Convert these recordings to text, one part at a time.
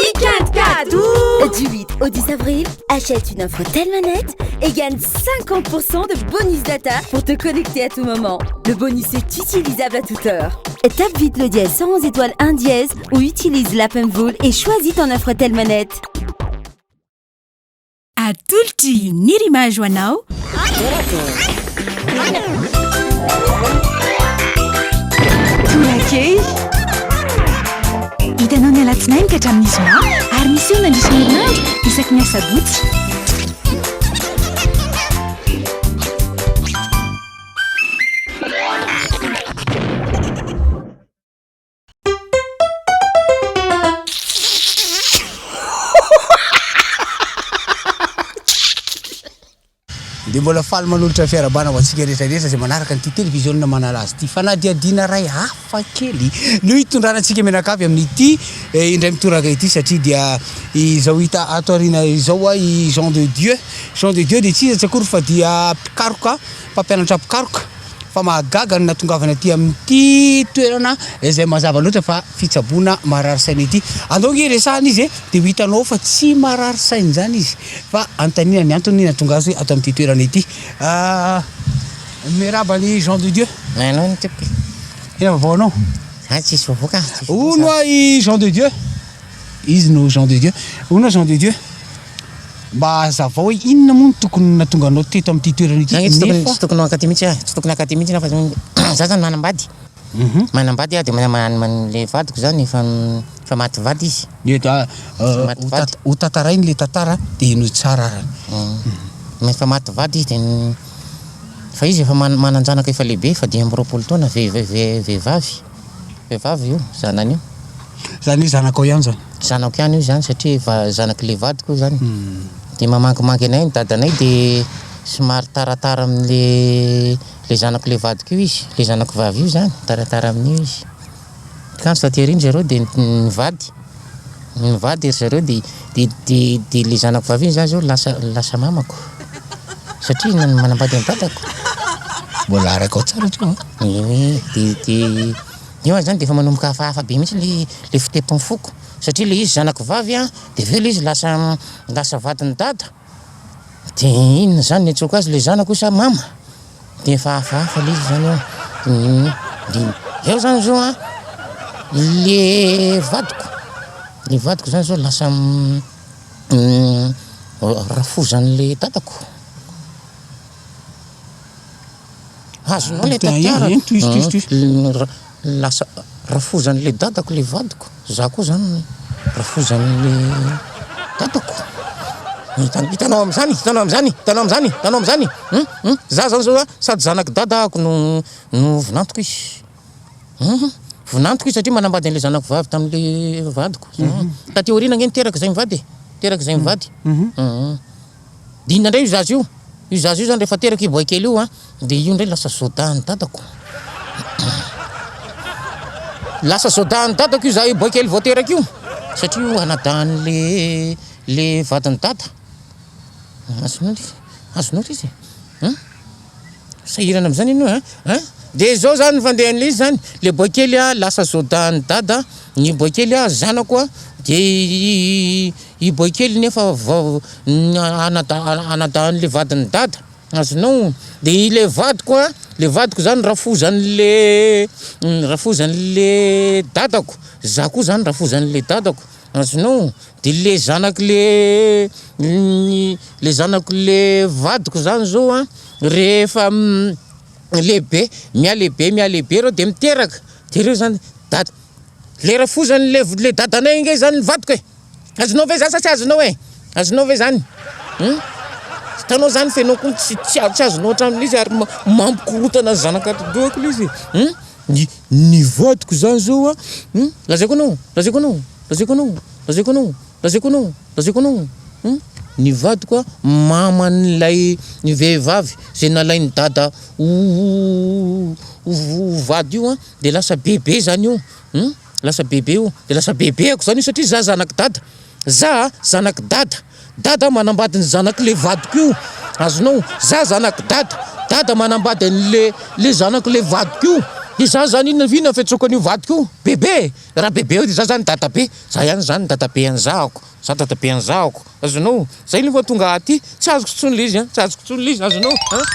Week-end cadeau! Du 8 au 10 avril, achète une offre Telmanet et gagne 50% de bonus data pour te connecter à tout moment. Le bonus est utilisable à toute heure. Tape vite le dièse 111 étoile 1 dièse ou utilise l'app MVola et choisis ton offre Telmanet. Atolotry ny Rimage ho anao. Tonakely. Hitanao ny alatsinainy ka hatramin'ny zoma ary miseho mandritra ny herinandro isaky ny asabotsy. Dia mbola faly manolotra ny fiarahabana ho antsika rehetra rehetra izay manaraka an'ity televiziona manala azy ity. Fanadihadiana iray hafa kely no hitondrana antsika mianakavy amin'ity eh, indray mitoraka ity satria dia izao hita ato aoriana izao i Jean de Dieu. Jean de Dieu dia tsy iza tsy akory fa dia mpikaroka, mpampianatra mpikaroka. Fa mahagaga ny natongavana aty amin'ity toerana izay mazava loatra fa fitsaboana marary saina ity. Andao ange resahana izy e, dia ho hitanao fa tsy marary saina izany izy fa anontaniana ny antony nahatonga azy ato amin'ity toerana ity. Miarahaba an'i Jean de Dieu. Hainao ny tompoko. Inona vaovao anao? Za tsisy vaovao ka. Tsisy Hono hoa i Jean de Dieu. Izy no Jean de Dieu. Hono hoa Jean de Dieu. Mba hazavao hoe inona moa no tokony nahatonga anao teto amin'ity toerana ity Za nge tsy tokony nefa tsy tokony ho ankaty mihitsy aho, tsy tokony hankaty mihitsy fa za zany manambady, manambady aho de le vadiko zany efa efa maty vady izy. Eto Efa maty vady. ho tantarainy le tantara de henoy tsara arany. Efa maty vady izy de fa izy efa manan-janaka efa lehibe efa 25 taona vehivavy. Vehivavy io zanany io. Zany hoe zanakao ihany zany? Zanako ihany io zany satria efa zanak'ilay vadiko io zany. Dia mamangimangy anay ny dadanay dia somary taratara amin'le le zanak'ilay vadiko io izy, le zanako vavy io zany, taratara amin'io izy. Kanjo taty aoriana zareo dia nivady, nivady ry zareo dia dia dia dia le zanako vavy iny zany zao lasa lasa mamako satria manambady an'i dadako. Mbola arakao tsara hatreo an! Eny e, de de eo aho zany de efa manomboka hafahafa be mihitsy le le fitepon'ny foko satria le izy zanako vavy an, de avy eo le izy lasa lasa vadin'i dada, de inona zany ny antsoiko azy le zanako sa mama? De efa hafahafa le izy zany eo, de eo zany zao an, le vadiko, le vadiko zany zao lasa rafozan'le dadako. Azonao le tantara. Lasa rafozan'le dadako le vadiko, za koa zany rafozan'le dadako. Hitanao am'zany, hitanao am'zany, hitanao am'zany, hitanao am'zany, hum hum, za zany zao a sady zanak'i dada ahako no no vinantoko izy, hum vinantoko izy satria manambady an'le zanako vavy tam'le vadiko, taty aoriana ange niteraka zay mivady e, teraka zay mivady, hum. Dia inona indray io zaza io? Io zaza io zany rehefa teraka io boay kely io an, dia io indray lasa zôdahan'ny dadako. Lasa zôdahan'ny dadako io za io boay kely vao teraka io, satria io anadahan'le le vadin'i dada. Azonao le, azonao le izy e? An? Sahirana amin'izany ianao an! An! Dia izao zany ny fandehan'ilay izy zany, le boay kely an lasa zôdahan'i dada, ny boay kely an zanako an, dia i i boay kely nefa vao anada- anadahan'le vadin'i dada, azonao? Dia ilay vadiko an, le vadiko zany rafozan'le rafozan'le dadako, za koa zany rafozan'le dadako. Azonao? De le zanak'le le zanak'le vadiko zany zao an, rehefa lehibe, mihalehibe mihalehibe reo de miteraka, de reo zany dada, le rafozan'le le dadanay ange zany ny vadiko e! Azonao ve zany sa tsy azonao e? Azonao ve zany? Hum? Hitanao zany f'enao koa tsy tsy tsy azonao hatramin'izy ary mampikorontana ny zanak'atidohako le izy e! Hum? Ny ny vadiko zany zao a, hum, lazaiko anao, lazaiko anao, lazaiko anao, lazaiko anao, lazaiko anao, lazaiko anao, hum, ny vadiko a maman'ilay vehivavy zay nalain'i dada ho ho ho vady io a, de lasa bebe zany io, hum, lasa bebe io, de lasa bebeako zany io satria za zanak'i dada. Za zanak'i dada, dada manambady ny zanak'le vadiko io, azonao, za zanak'i dada, dada manambady an'le le zanak'le vadiko io, Izaho zany inona inona fiantsoako an'io vadiko io? Bebe e! Raha bebe eo dia izaho zany dadabe. Za ihany zany dadabe an'zahako. Za dadabe an'zahako. Azonao? Zay aloha fa tonga aty. Tsy azoko intsony le izy an! Tsy azoko intsony le izy. Azonao? An? An?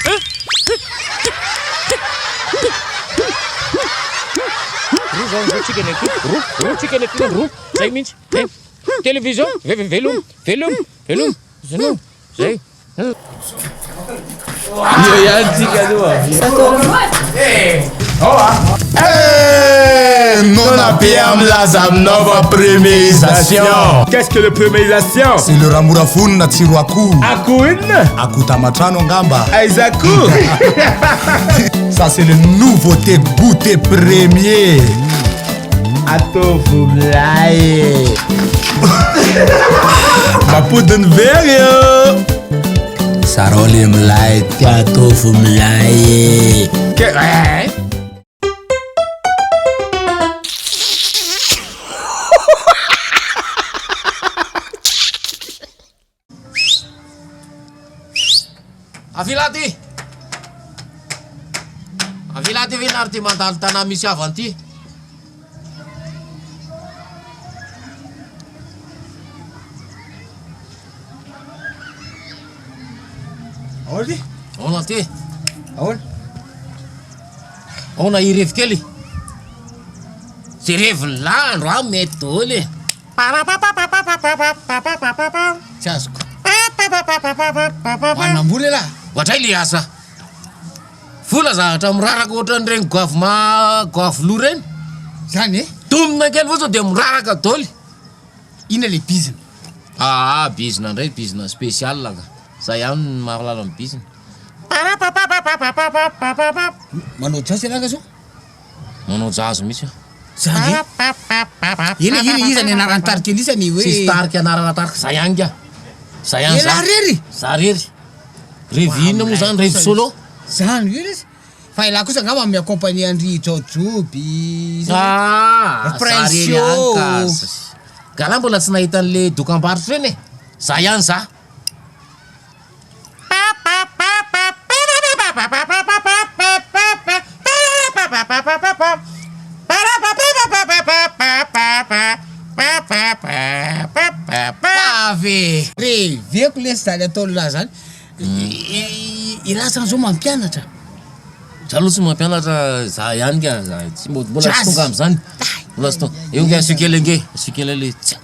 Roa zao amizao tsika ny aty. Roa, roa tsika ny aty zany, roa. Zay mihitsy. Zay. Télévision, ve- ve- veloma, veloma, veloma. Azonao? Zay. Eo ihany tsika aloha. Eh, nona be milaza aminao fa premierisation. Qu'est-ce que le premierisation? C'est le ramora vonona tsiro akoho. Akoho inona? Akoho tamatrano angamba. Aiza akoho? Ça c'est le nouveauté goûter premier. Ataovy milay. Mampody ny very eo. Zarao le milay ty ataovy milay. Ke eh. Avila aty! Avila aty ve nary ty mandalo tanà misy havana ty? Ahoana ty? Ahoana ty? Ahoana? Ahoana irevy kely? Jereviny lahy androany mety daholo e. Tsy azoko. Manambola elah. Ohatray le asa. Vola zavatra miraraka ohatran'ireny goavy ma goavy loha ireny. Zany e? Domina kely fotsiny dia miraraka daholo. Inona le bizina? Aa bizina indray bizina spécial ka. Zay ihany no mahalala ny bizina. Manao jazz elah nga zao? Manao jazz mihitsy aho. Zany e? Ina ina iza ny anaran'ny tarika elisa ny hoe. Tsisy tarika anarana tarika za ihany nga. Za ihany za. Elah rery? Za rery. Revy inona moa zany revy solo? Zany ve lesy? Fa elah kosa angamba mi-accompagner an-dry Jaojoby, Ah, za rery Prince ihany ka. io. Gala mbola tsy nahita an'le dokambarotra ireny e. Za ihany za. Pave! Reveko lesy zany ataon'lah zany. Elah zany zao mampianatra. Za aloha tsy mampianatra za ihany ka, za tsy mbola tsy tonga am'zany, mbola tsy tonga. Eo nge asio kely ange, asio kely le tsa.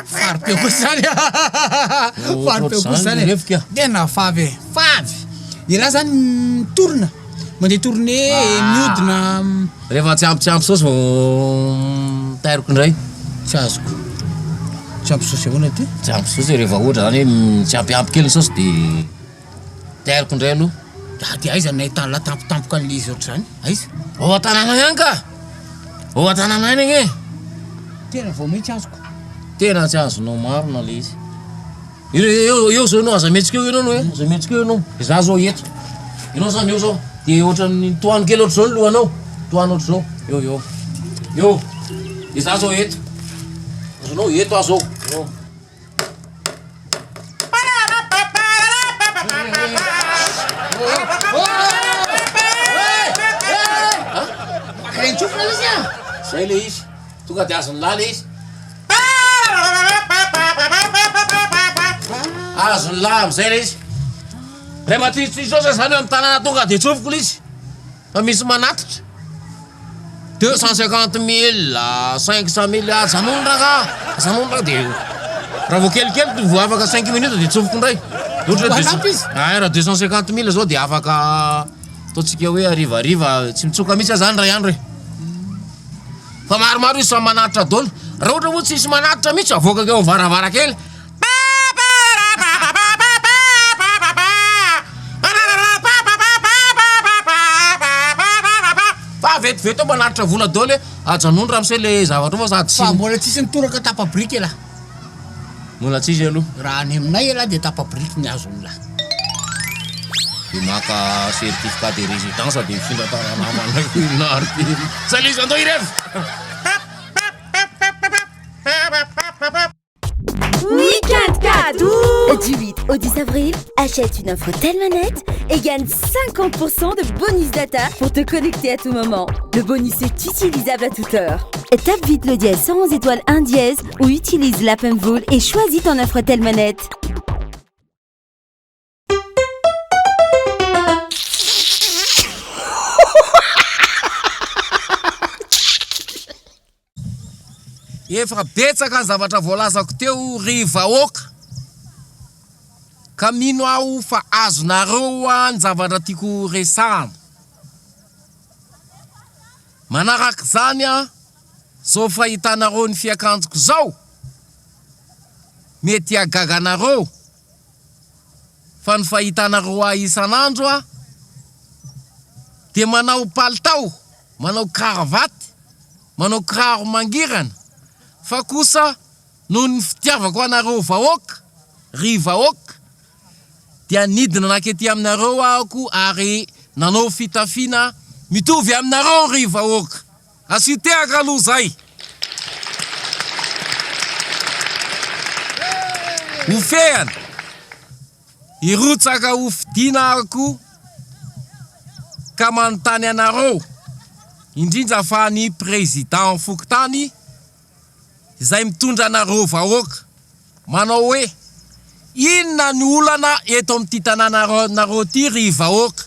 Fary be kosa zany Fary be kosa zany e. Tena favy e. Favy. Elah zany mitorona. Mandeha tournée miodina. Rehefa tsy ampy tsy ampy saosy vao tairiko indray. Tsy azoko. Tsy ampy saosy ahoana ty? Tsy ampy saosy rehefa ohatra zany hoe tsy ampiampy kely ny saosy de tairiko indray aloha. Ah de aiza no nahitana lahy tampotampoka an'le izy ohatr'izany? Aiza? Ao an-tanàna ihany ka! Ao an-tanàna ihany ange! Tena vao may tsy azoko. Tena tsy azonao marina le izy. Eo eo zao enao aza mihetsika eo enao no e, aza mihetsika eo enao, za zao eto, enao zany eo zao, de ohatran'ny tohano kely ohatr'izao ny lohanao, tohano ohatr'izao, eo eo, eo, de za zao eto, azonao eto aho zao, eo. Maka rentsofina lesy a! Zay le izy, tonga de azon'ny lahy le izy. Azon'ny lahy amizay ilay izy. Rehefa tsisy saosy zany eo amin'ny tanàna tonga dia tsofiko ilay izy. Fa misy manatitra. 250 mille, 500 mille, ajanony rangaha, ajanony rangaha dia raha vao kelikely vao afaka 5 minutes dia tsofiko indray. Ohatra hoe Manampy izy? Ah, raha 250 mille zao dia afaka ataontsika hoe harivariva, tsy mitsoka mihitsy aho zany iray andro e. Fa maromaro izy samy manatitra daholo. Raha ohatra moa tsisy manatitra mihitsy avoakako eo amin'ny varavarankely. Fa vetivety eo manatitra vola daholo hoe ajanony ramose le zavatra io fa sady tsy. Fa mbola tsisy nitoraka tapa-biriky elah. Mbola tsisy aloha. Raha any aminay elah dia tapa-biriky ny azon'lah. Dia maka certificat de résidence dia mifindra tanàna namana io ry. Zay le izy andao hirevy. Week-end cadeau Du 8 au 10 avril, achète une offre Telmanet et gagne 50% de bonus data pour te connecter à tout moment. Le bonus est utilisable à toute heure. Tape vite le dièse 111 étoile 1 dièse ou utilise l'app MVola et choisis ton offre Telmanet. Efa betsaka ny zavatra voalazako teo ry vahoaka ka mino aho fa azonareo ny zavatra tiako resahana. Manarak'izany zao fahitanareo ny fiakanjoko zao, mety hahagaga anareo fa ny fahitanareo ahy isan'andro dia manao palitao, manao cravate, manao kiraro mangirana fa kosa noho ny fitiavako anareo vahoaka, ry vahoaka, dia nidina nankety aminareo ahoko ary nanao fitafiana mitovy aminareo ry vahoaka. Asio tehaka aloha zay. Ho fehana. Hirotsaka ho fidiana aho ka manontany anareo, indrindra fa ny président fokontany izay mitondra anareo vahoaka, manao hoe, inona ny olana eto amin'ity tanànanareo ity ry vahoaka?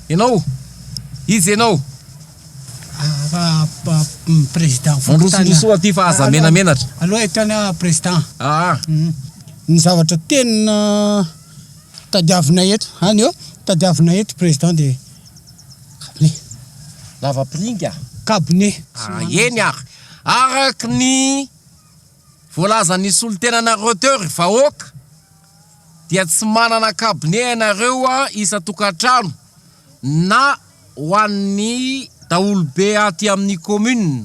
Ianao? Iza ianao? Président fokontany. Mandrosondrosoa aty fa aza menamenatra. Aloha eto ihany aho président. Aa. Ny zavatra tena tadiavinay eto, any eo, tadiavinay eto président dia cabinet. Lavapiringa? Cabinet. Ah, eny ary. Araka ny voalazan'ny solontenanareo teo ry vahoaka dia tsy manana cabinet ianareo isan-tokantrano na ho an'ny daholobe aty amin'ny commune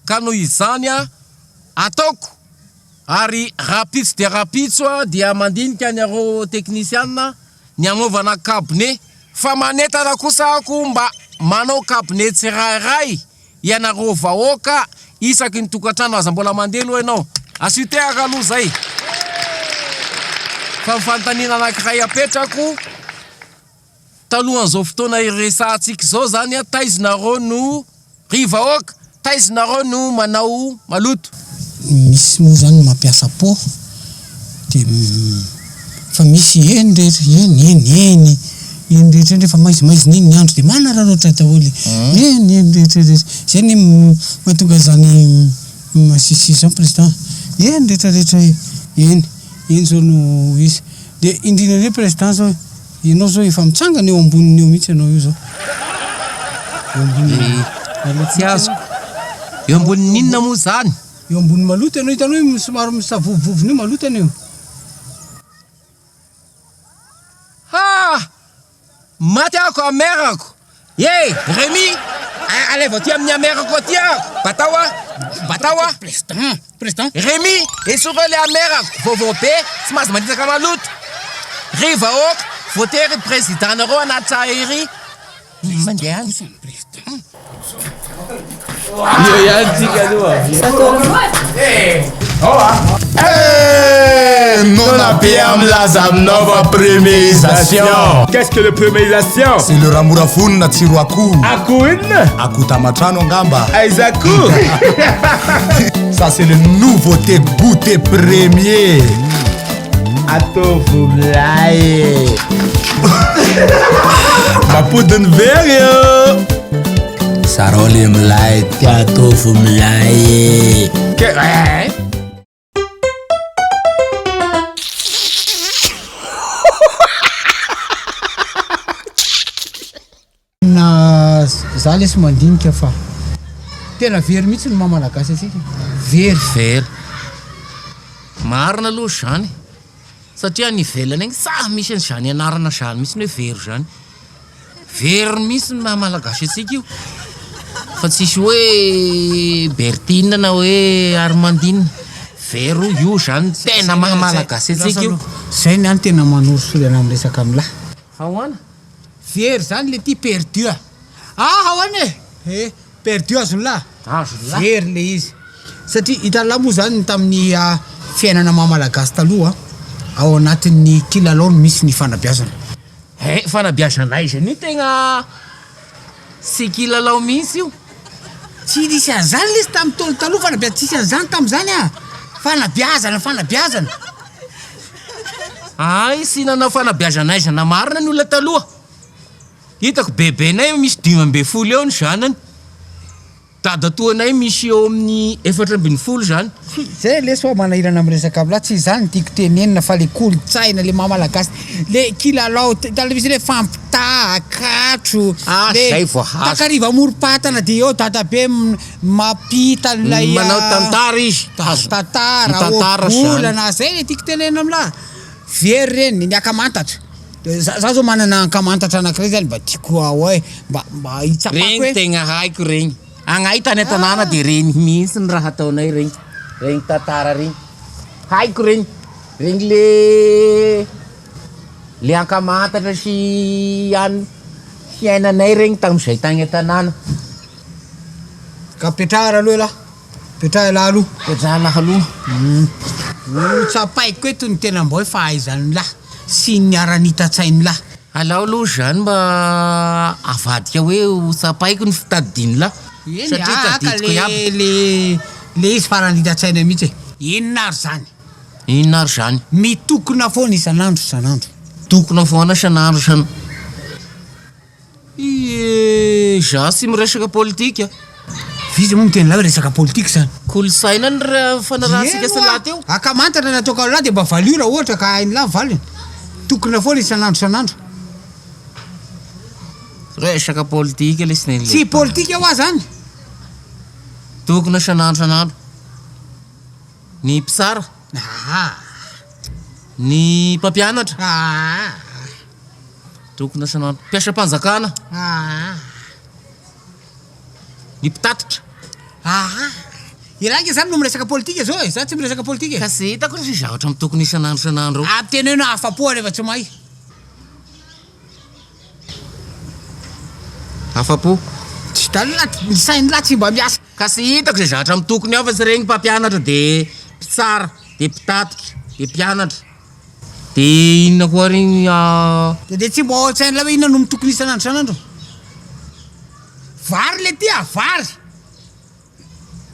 ka noho izany ataoko ary rahampitso dia rahampitso dia mandinika anareo teknisiana ny hanaovana cabinet fa manentana kosa ako mba manao cabinet tsirairay ianareo vahoaka isaky ny tokantrano aza mbola mandeha aloha ianao asio tehaka aloha zay fa ny fanontaniana anankiray apetrako talohan'izao fotoana iresahantsika izao zany a taiza nareo no ry vahoaka taiza nareo no manao maloto. Misy moa zany mampiasa pot de fa misy eny rehetra eny eny eny eny rehetra eny rehefa maizimaizina iny ny andro de manararaotra daholo eny eny rehetra rehetra zay anie mahatonga an'izany masisy zany président eny rehetra rehetra eny eny zao no izy de indrindra indrindra président zao ianao zao efa mitsangana eo amboniny eo mihitsy ianao io zao eo amboniny Tsy azoko. Eo ambonin'ny inona moa zany? Eo ambony maloto ianao hitanao io somary misavovovovona io maloto anie io. Ha! Maty aho ko amerako! Eh! Rémi! Alaivo aty amin'ny amerako aty aho! Batao aho! Batao aho! Président! Président! Rémi! Esory eo ilay amerako! Vaovao be! Tsy mahazo manitsaka maloto! Ry vahoaka! Voatery président-nareo hanatitra ahy ery! Mandeha any. Eo ihany tsika aloha. Eh, nona be milaza aminao fa premierisation. Qu'est-ce que le premierisation? C'est le raha mora vonona tsiro akoho. Akoho inona? Akoho tamatrano angamba. Aiza akoho? Ça c'est le nouveauté goûter premier. Ataovy milay. Mampody ny very eo. Zarao le milay ty ataovy milay. Ke eh. Na za lesy mandinika fa tena very mihitsy ny maha malagasy antsika, very. Very. Marina aloha izany satria any ivelany agny sahy misy an'izany anarana izany mihitsy hoe very izany. Very mihitsy ny maha malagasy antsika io fa tsisy hoe Bertine na hoe Armandine. Very io izany tena maha malagasy antsika io. Zay ny ahy no tena manorisory anah miresaka amin'lah. Ahoana? Very zany le ty perdu a! Ah ahoana e! Eh, perdu azon'lah? Azon'lah. Very le izy. Satria hitan'lah moa zany tamin'ny fiainana maha malagasy taloha, ao anatin'ny kilalao no misy ny fanabeazana. Eh, fanabeazana aiza an'io tegna tsy kilalao mihitsy io. Tsy nisy an'izany lesy tamin'ny taona taloha fanabeazana, tsisy an'izany tamin'izany ah! Fanabeazana, fanabeazana. Hay tsy nanao fanabeazana aizana marina ny olona taloha. Hitako bebenay misy 15 eo ny zanany. Dadatoanay misy eo amin'ny 14 izany. Zay lesy hoa manahirana miresaka amlah tsy izany no tiako tenenina fa le kolotsaina le maha malagasy le kilalao taloha misy le fampitaha katro Ah le zay vao hazo. takariva amorom-patana de eo dadabe mampita an'ilay Manao tantara izy. Tantara, Mitantara zany. ohabolana zay le tiako tenenina amlah very reny ny ankamantatra za za zao manana ankamantatra anakiray zany mba tiako hoe mba mba hitsapako Regny hoe tegna haiko regny. Agnay tany an-tanàna de regny mihitsy ny raha ataonay regny. Regny tantara regny. Haiko regny. Regny le le ankamantatra sy any fiainanay regny tamin'izay tagny an-tanàna. Ka petraha aloha elah. Petraha elah aloha. Petraha elah aloha. Ho tsapaiko eto ny tena mba hoe fahaizan'lah sy ny haranita-tsain'lah. Alao aloha izany mba avadika hoe ho tsapaiko ny fitadidian'lah Eny satria ah, ka tadidiko le iaby. le le izy faharanita-tsaina mihitsy e. Inona ary izany? Inona ary izany? Mitokona foana isan'andro isan'andro. Mitokona foana isan'andro isan'andro. Ie, za tsy miresaka politika. F'iza moa miteny lahy hoe resaka politika izany? Kolontsaina ny raha fanarahantsika sy lahy teo. Ankamantatra ny ataoko lahy dia mba valio raha ohatra ka hain'lah ny valiny. Tokona foana isan'andro isan'andro. Resaka politika lesy neny le. Tsy politika hoa zany. Tokona isan'andro isan'andro. Ny mpitsara. Aa. Ny mpampianatra. Aa. Tokony asana mpiasam-panjakana. Aa. Ny mpitatitra. Aa. Ialahy ange zany no miresaka politika zao e, za tsy miresaka politika e. Ka tsy hitako ny zavatra mitokona isan'andro isan'andro eo. Ampiteneno afa-po rehefa tsy mahay. Afa-po. Tsy hitan'lah, ny sain'lah tsy mba miasa. Ka tsy hitako izay zavatra mitokona eo fa tsy regny mpampianatra de mpitsara de mpitatitra de mpianatra. De inona koa ary igny ah. De de tsy mba ao an-tsain'lah hoe inona no mitokona isan'andro isan'andro? Vary le ty ah, vary!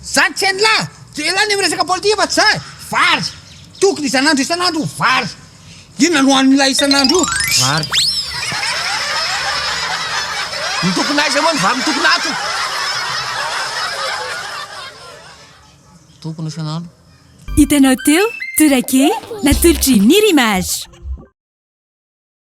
Zany tsy hain'lah! Elah anie miresaka politika fa tsy za e! Vary! Tokony isan'andro isan'andro vary! Inona no hanin'lah isan'andro io? Vary. Mitokona aiza moa ny vary mitokona ato? Mitokona isan'andro. Hitanao teo, Torakely, natolotr'i Nirimage.